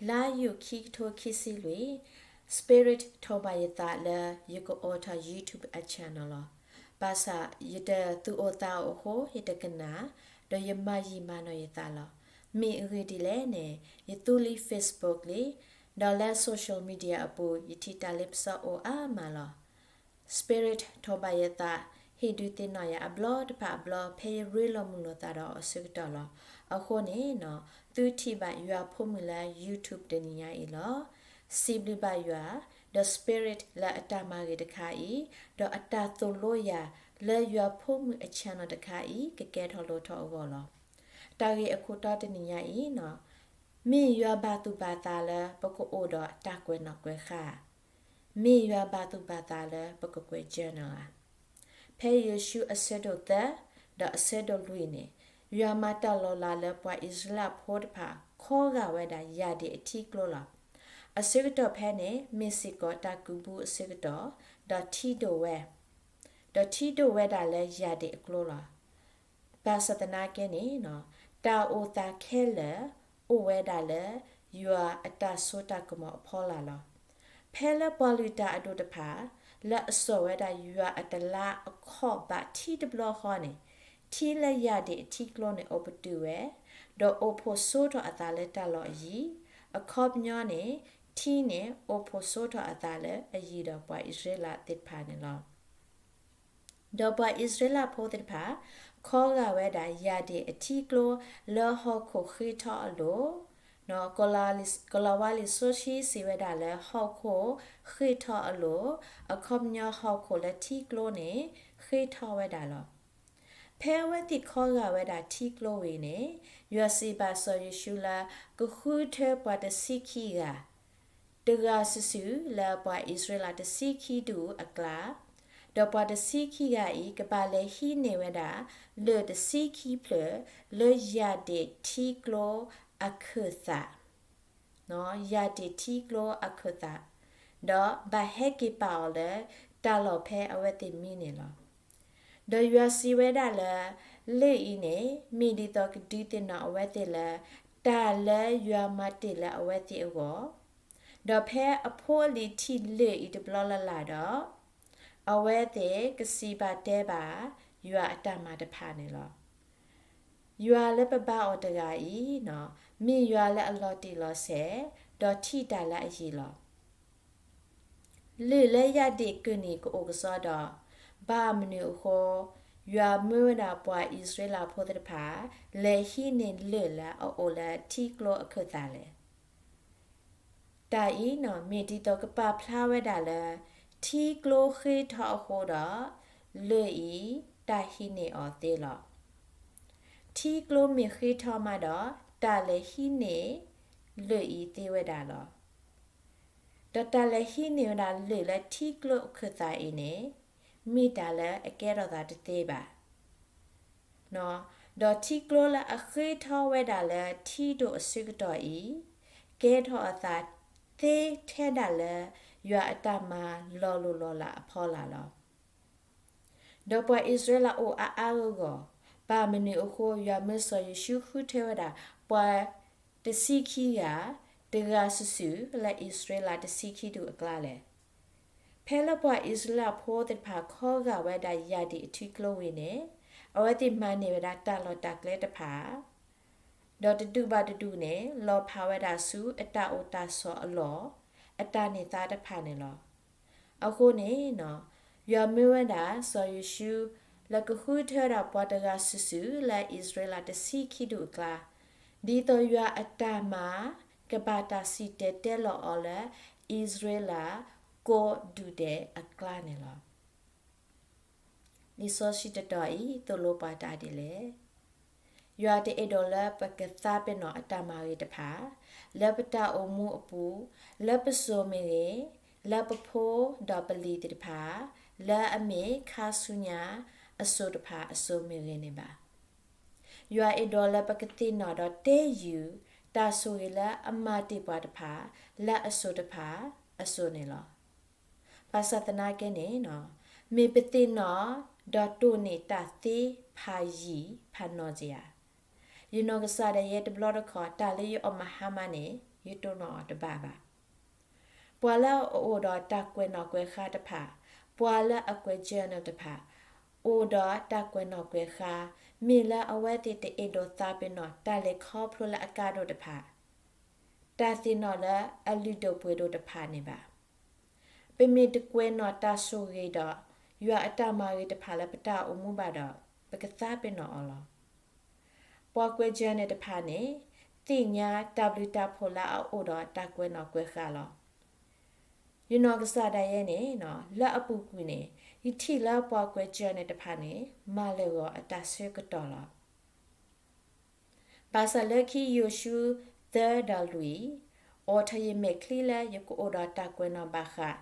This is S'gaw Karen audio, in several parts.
လါယူၤခံကထိခံဆံလွံၢ်, Spirit ထိးဘၣ်ယသးလၢယကအိးထီၣ် YouTube အ channel လီၤ. ဘၣ်ဆၣ်ယတသူၣ်အိၣ်သးအိၣ်အဃိ ယတကနၣ်, ဒီးယမၤယံာ်မၤနီၢ်ယသးလီၤ. မ့ၢ်အဂ့ၢ်ဒ်လဲၣ်န့ၣ် ယသူလံ Facebook လံ, ဒီးလၢ social media အပူၤ ယထံၣ်တၢ်လ့ပစီအိၣ်အါမးလီၤ. Spirit ထိးဘၣ်ယသး ဟ့ၣ်ဒုးသ့ၣ်နီၣ်ယၤအဘျီတဖၣ်အဘျီ ဖဲယရ့လိာ်မုာ်လိာ်သးဒီးအီၤအဆၢကတီၢ်လီၤ. အဃိန့ၣ် သုထံၣ်ဘၣ်ယွၤဖိမုၣ်လၢ YouTube တနံၤညါအံၤလီၤ. စံးဘျုးဘၣ်ယွၤ, ဒီး Spirit လၢအတၢ်မၤဂ့ၤတခါအံၤ, ဒီးအတၢ်သိၣ်လိယၤလၢယွၤဖိမုၣ်အ channel တခါအံၤ ကကဲထီၣ်လိၣ်ထီၣ်အဂီၢ်လီၤ. တၢ်ဂ့ၢ်အခိၣ်တီတနံၤညါအံၤ, မ့ၢ်ယွၤဘၣ်သူၣ်ဘၣ်သးလၢပကအိၣ်ဒီးတၢ်ကွဲးနီၣ်ကွဲးဃါ, မ့ၢ်ယွၤဘၣ်သူၣ်ဘၣ်သးလၢပကကွဲး journal ဧါ. ဖဲယိၤၡူအဆၢဒိၣ်သၢ ဒီးအဆၢဒိၣ်လွံၢ်န့ၣ်, ယွၤမၤတၢ်လီၤလးလၢပှၤအံၣ်စရ့လးဖိတဖၣ် ခီဂာ်ဝဲဒၣ်ယၣ်ဒ့ၣ်အထံကျိလီၤ. အဆၢကတီၢ်ဖဲန့ၣ် မ့ၢ်စ့ၢ်ကီးတၢ်ကူးဘုအဆၢကတီၢ်, ဒီးထံဒိၣ်ဝဲ, ဒီးထံဒိၣ်ဝဲဒၣ်လၢယၣ်ဒ့ၣ်အကျိလီၤ. ဘၣ်ဆၣ်သနာ်က့န့ၣ်, တၢ်အိၣ်သးခဲလၢာ် အိၣ်ဝဲဒၣ်လၢ ယွၤအတၢ်စိတၢ်ကမီၤအဖီလာ်လီၤ. ဖဲလၢပှၤလုၢ်တၢ်အဒိၣ်တဖၣ် လၢအစိာ်ဝဲဒၣ်ယွၤအတလါအခီၣ်ဘၣ်ထံတဘျီဃီန့ၣ်, ထံလၢယၣ်ဒ့ၣ်အထံကျိန့ၣ်အိၣ်ပတုာ်ဝဲ, ဒီးအိၣ်ဖှိၣ်စိထီၣ်အသးလၢတၢ်လီၢ်အယံၤ, အခီပညီန့ၣ် ထံန့ၣ်အိၣ်ဖှိၣ်စိထီၣ်အသးလၢအယံၤဒီးပှၤအံၣ်စရ့လးသ့ၣ်တဖၣ်န့ၣ်လီၤ. ဒီးပှၤအံၣ်စရ့လးဖိသ့ၣ်တဖၣ် ခီဂာ်ဝဲဒၣ်ယၣ်ဒ့ၣ်အထံကျိလၢဟီၣ်ခိၣ်ဃ့ထီအလိၤ, ကလီၤဝါလံာ်စီဆှံစံးဝဲဒၣ်လၢဟီၣ်ခိၣ်ဃ့ထီအလိၤ, အခီပညီဟီၣ်ခိၣ်လၢထံကျိန့ၣ် ဃ့ထီဝဲဒၣ်လီၤ. ဖဲအဝဲသ့ၣ်ခီဂာ်ဝဲဒၣ်ထံကျိဝံၤန့ၣ်, ယွၤစံးဘၣ်စီၤယိၤၡူလၢ ကဃုထၢပှၤတဆံခံဂၤ တဂၤစုာ်စုာ်လၢပှၤအံၣ်စရ့လးတဆံခံဒူၣ်အကျါ, ဒီးပှၤတဆံခံဂၤအံၤ ကဘၣ်လဲၤဟံးန့ၢ်ဝဲဒၣ် လၢၢ်တဆံခံဖျၢၣ် လၢယၣ်ဒ့ၣ်ထံကျိအခၢၣ်သး, ယၣ်ဒ့ၣ်ထံကျိအခၢၣ်သး, ဒီးဘၣ်ဟဲက့ၤပာ်အီၤလၢတၢ်လီၢ်ဖဲအဝဲသ့ၣ်မံန့ၣ်လီၤ. ဒီးယွၤစံးဝဲဒၣ်လၢ လၢၢ်အံၤန့ၣ် မ့ၢ်ဒ်သိးကဒုးသ့ၣ်နီၣ်အဝဲသ့ၣ်လၢ တၢ်လၢယွၤမၤတ့ၢ်လၢအဝဲသ့ၣ်အဂီၢ်, ဒီးဖဲအဖိအလံၤထံၣ်လၢၢ်အံၤတဘျီလၢ်လၢ်ဒီး, အဝဲသ့ၣ်ကစံးဘၣ်တဲဘၣ် ယွၤအတၢ်မၤတဖၣ်န့ၣ်လီၤ. ယွၤလၢပဘါအီၤတဂၤအံၤ, မ့ၢ်ယွၤလၢအလီၤတံၢ်လီၤဆဲး, ဒီးထံၣ်တၢ်လၢအယံၤလီၤ. လၢၢ်လၢယၣ်ဒ့ၣ်ကၢၢ်နံၤကအိၣ်ကစီဒီး, ဘၣ်မနုၤအဃိ ယွၤမၢဝဲဒၣ်ပှၤအံၣ်စရ့လးဖိသ့ၣ်တဖၣ် လဲၤဟံးန့ၢ်လၢၢ်လၢအအိၣ်လၢထံကျိအခၢၣ်သးလဲၣ်. တၢ်အံၤန့ၣ် မ့ၢ်ဒ်သိးကပာ်ဖျါဝဲဒၣ်လၢ ထံကျိဃ့ထီအဃိဒီး လၢၢ်အံၤတၢ်ဟံးန့ၢ်အီၤသ့လီၤ. ထံကျိမ့ၢ်ဃ့ထီမးဒီး တၢ်လဲၤဟံးန့ၢ်လၢၢ်အံၤသ့ဝဲဒၣ်လီၤ. ဒီးတၢ်လဲၤဟံးန့ၢ်ဝဲဒၣ်လၢၢ်လၢထံကျိအခၢၣ်သးအံၤန့ၣ် မ့ၢ်တၢ်လၢအကဲထီၣ်သးတသ့ဘၣ်. ဒီးထံကျိလၢအဃ့ထီဝဲဒၣ်လၢထံဒိၣ်အဆၢကတီၢ်အံၤ ကဲထီၣ်အသးသ့ထဲဒၣ်လၢ ယွၤအတၢ်မၤလီၤလိၢ်လီၤလးအဖီလာ်လီၤ. ဒီးပှၤအံၣ်စရ့လးအိၣ်အါအါဂီၢ်ဂီၢ်, ဘၣ်မနုၤအဃိ ယွၤမၢစီၤယိၤၡူဃုထၢဝဲဒၣ် ပှၤတဆံခံဂၤ, တဂၤစုာ်စုာ်လၢအံၣ်စရ့လးတဆံခံဒူၣ်အကျါလဲၣ်. ဖဲလၢပှၤအံၣ်စရ့လးဖိသ့ၣ်တဖၣ်ခီဂာ်ဝဲဒၣ်ယၣ်ဒ့ၣ်အထံကျိဝံၤန့ၣ်, အဝဲသ့ၣ်မၤန့ၢ်ဝဲဒၣ်တၢ်လီၢ်တၢ်ကျဲတဖၣ် ဒီးတဒူၣ်ဘၣ်တဒူၣ်န့ၣ် လီၤဖးဝဲဒၣ်ဆူအတၢ်အိၣ်တၢ်ဆိးအလီၢ် အတၢ်န့ၢ်သါတဖၣ်န့ၣ်လီၤ. အဃိန့ၣ်, ယွၤမၢဝဲဒၣ်စီၤယိၤၡူ လၢကဃုထၢဒၣ်ပှၤတဂၤစုာ်စုာ်လၢအံၣ်စရ့လးတဆံခံဒူၣ်အကျါ, ဒ်သိးယွၤအတၢ်မၤ ကဘၣ်တၢ်စံၣ်တဲၤတဲလီၤအီၤလၢ အံၣ်စရ့လးကိးဒူၣ်ဒဲးအကျါန့ၣ်လီၤ. လံာ်စီဆှံတတီၤအံၤ သိၣ်လိပှၤတၢ်ဒ်လဲၣ်. ယွၤတအဲၣ်ဒိးလၢပကသးပ့ၤနီၣ်အတၢ်မၤဂ့ၤတဖၣ်, လၢပတၢ်အိၣ်မူအပူၤ, လၢပစိၤမ့ၢ်ဂ့ၤ, လၢပဖိဒီးပလံၤသ့ၣ်တဖၣ်, လၢအမ့ၢ်ခါဆူညါအစိၤတဖၣ်အစိၤမ့ၢ်ဂ့ၤန့ၣ်ဘၣ်. ယွၤအဲၣ်ဒိးလၢပကသ့ၣ်နီၣ်ဒီးတဲယုာ် တၢ်ဆိၣ်ဂ့ၤလၢအမၤတ့ၢ်ပှၤတဖၣ် လၢအစိၤတဖၣ်အစိၤန့ၣ်လီၤ. ဘၣ်ဆၣ်သနာ်က့န့ၣ်, မ့ၢ်ပသ့ၣ်နီၣ်ဒီးတိၢ်န့ၢ်တၢ်သ့ဖးယံာ်ဖးနီၢ်ကယၤဧါ. ယနီၢ်ကစၢ်ဒၣ်ယဲတဘျီတခီၣ် တၢ်လၢယအီၣ်မၤဟါမၢ်န့ၣ် ယတိၢ်နီၣ်အီၤတဘၣ်ဘၣ်. ပှၤလၢအအိၣ်ဒီးတၢ်ကွဲးနီၣ်ကွဲးဃါတဖၣ်, ပှၤလၢအကွဲး journal တဖၣ်, အိၣ်ဒီးတၢ်ကွဲးနီၣ်ကွဲးဃါ, မ့ၢ်လၢအဝဲသ့ၣ်တအဲၣ်ဒိးသးပ့ၤနီၣ်တၢ်လဲၤခီဖျိလၢအကါဒိၣ်တဖၣ်, တၢ်သ့ၣ်နီၣ်လၢအလုၢ်ဒိၣ်ပှ့ၤဒိၣ်တဖၣ်န့ၣ်ဘၣ်. ပမ့ၢ်တကွဲးနီၣ်တၢ်ဆိၣ်ဂ့ၤဒီး ယွၤအတၢ်မၤဂ့ၤတဖၣ်လၢပတၢ်အိၣ်မူဘၣ်ဒီး ပကသးပ့ၤနီၣ်အီၤလီၤ. ပှၤကွဲး journal တဖၣ်န့ၣ် သ့ၣ်ညါတၢ်ဘျုးတၢ်ဖှိၣ်လၢအအိၣ်ဒီးတၢ်ကွဲးနီၣ်ကွဲးဃါလီၤ. ယနီၢ်ကစၢ်ဒၣ်ယဲန့ၣ် လၢအပူၤကွံာ်န့ၣ် ယထံၣ်လၢပှၤကွဲး journal တဖၣ်န့ၣ် မၤလၢာ်ဂီၤအတၢ်ဆၢကတီၢ်လီၤ. ဘၣ်ဆၣ်လၢခံယိၤၡူသၢဒီးလွံၢ် အိးထီၣ်ယမဲာ်ချံလၢယကအိၣ်ဒီးတၢ်ကွဲးနီၣ်ဘၣ်ဃး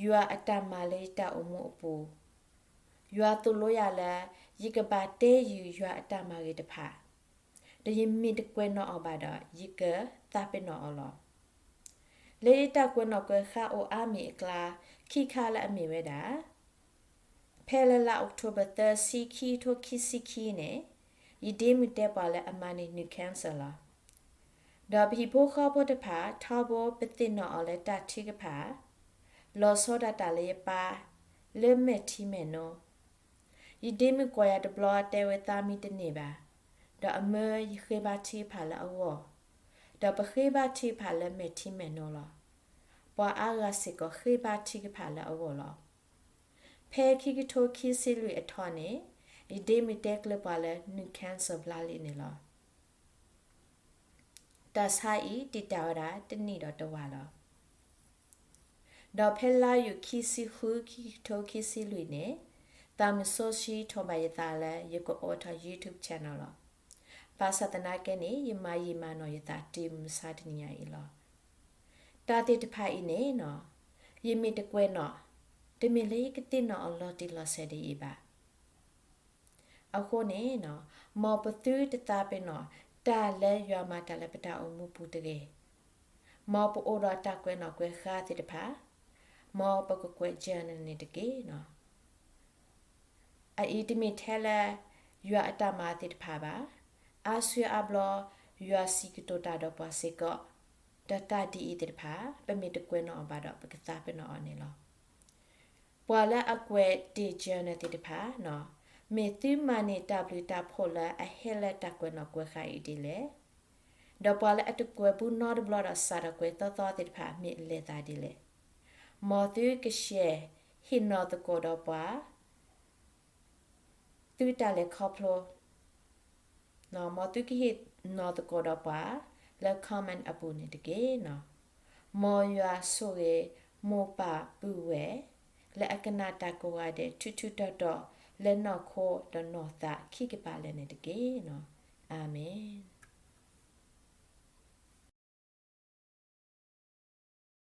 ယွၤအတၢ်မၤလၢယတၢ်အိၣ်မူအပူၤ, ယွၤသိၣ်လိယၤလၢ ယကဘၣ်တဲယုာ်ယွၤအတၢ်မၤဂ့ၤတဖၣ်, ဒီးယမ့ၢ်တကွဲးနီၣ်အီၤဘၣ်ဒီး ယကသးပ့ၤနီၣ်အီၤလီၤ. လၢယတၢ်ကွဲးနီၣ်ကွဲးဃါအိၣ်အါမံၤအကျါ ခံခါလၢအမ့ၢ်ဝဲဒၣ် ဖဲလၢလါအီးကထိဘၢၣ်သၢဆံ ခံကထိခံဆံခံန့ၣ် ယဒ့မုၣ်တဲပှၤလၢအမၤန့ၢ် New Cancer လီၤ. ဒီးပဟံၣ်ဖိဃီဖိတဖၣ် ထီဘိပသ့ၣ်နီၣ်အီၤလၢတၢ်ထုကဖၣ်, လီၤဆီဒၣ်တၢ်လၢယပၢ် လၢမဲာ်ထံမဲာ်နိ, ယဒ့မုၣ်ကိးယၤတဘျီတဲဝဲသးမံတန့ၢ်ဘၣ်, ဒီးအမၢယဃ့ဘါထုကဖၣ်လၢအဂီၢ်, ဒီးပဃ့ဘါထုကဖၣ်လၢမဲာ်ထံမဲာ်နိလီၤ. ပှၤအါဂၤစ့ၢ်ကီးဃ့ဘါထုကဖၣ်လၢအဂီၢ်လီၤ. ဖဲခံကထိခံဆံလွံၢ်အထီန့ၣ် ယဒ့မုၣ်တဲကျၢၤပှၤလၢ New Cancer ဘျါလံန့ၣ်လီၤ. တၢ်ဆါအံၤတံာ်တာ်ဝဲဒၣ်တနံၣ်ဒီးတဝာ်လီၤ. ဒီးဖဲလါယူၤခံဆံဃု ခံကထိခံဆံလွံၢ်န့ၣ် သးမုၢ်စီဆှံထိးဘၣ်ယသးလၢယကအိးထီၣ် YouTube channel လီၤ. ဘၣ်ဆၣ်သနာ်က့န့ၣ် ယမၤယံာ်မၤနီၢ်ယသးတုၤမုၢ်မဆါတနံၤညါအံၤလီၤ. တၢ်သ့ၣ်တဖၣ်အံၤန့ၣ် ယမ့ၢ်တကွဲးနီၣ်, တမ့ၢ်လၢယကသ့ၣ်နီၣ်အီၤလီၤတံၢ်လီၤဆဲးဒ်အံၤဘၣ်. အဃိန့ၣ် မ်ပသုတသးပ့ၤနီၣ်တၢ်လၢယွၤမၤတၢ်လၢပတၢ်အိၣ်မူပူၤတဂ့ၤ. မ်ပအိၣ်ဒီးတၢ်ကွဲးနီၣ်ကွဲးဃါသ့ၣ်တဖၣ်, မ်ပကကွဲး journal န့ၣ်တက့ၢ်. အအံၤတမ့ၢ်ထဲလၢ ယွၤအတၢ်မၤသ့ၣ်တဖၣ်ဘၣ်. အါစုအါဘျီ ယွၤစံးကတိၤတၢ်ဒီးပှၤစ့ၢ်ကီး, ဒီးတၢ်ဒ်အံၤသ့ၣ်တဖၣ် ပမ့ၢ်တကွဲးနီၣ်အီၤဘၣ်ဒီး ပကသးပ့ၤနီၣ်အီၤန့ၣ်လီၤ. ပှၤလၢအကွဲးတ့ၢ် journal သ့ၣ်တဖၣ်, မ့ၢ်သုမၤန့ၢ်တၢ်ဘျုးတၢ်ဖှိၣ်လၢအဟဲလၢတၢ်ကွဲးနီၣ်ကွဲးဃါအံၤဒ်လဲၣ်. ဒီးပှၤလၢအတကွဲးဘူးနီတဘျီဒီး စးထီၣ်ကွဲးသီသီသ့ၣ်တဖၣ် မ့ၢ်လဲၤသးဒ်လဲၣ်. မ်သုက share ဟ့ၣ်နီၤသကိးဒီးပှၤ သုတၢ်လဲၤခီဖျိ, မ်သုကဟ့ၣ်နီၤသကိးဒီးပှၤ လၢ comment အပူၤန့ၣ်တက့ၢ်. မ်ယွၤဆိၣ်ဂ့ၤမိၢ်ပၢ်ပုၢ်ဝဲၢ် လၢအကနၣ်တၢ်ကိးဂၤဒဲးထူထူတီတီ လၢနီၢ်ခိဒီးနီၢ်သးခံကပၤလၢာ်န့ၣ်တက့ၢ်. အၤမ့ၣ်.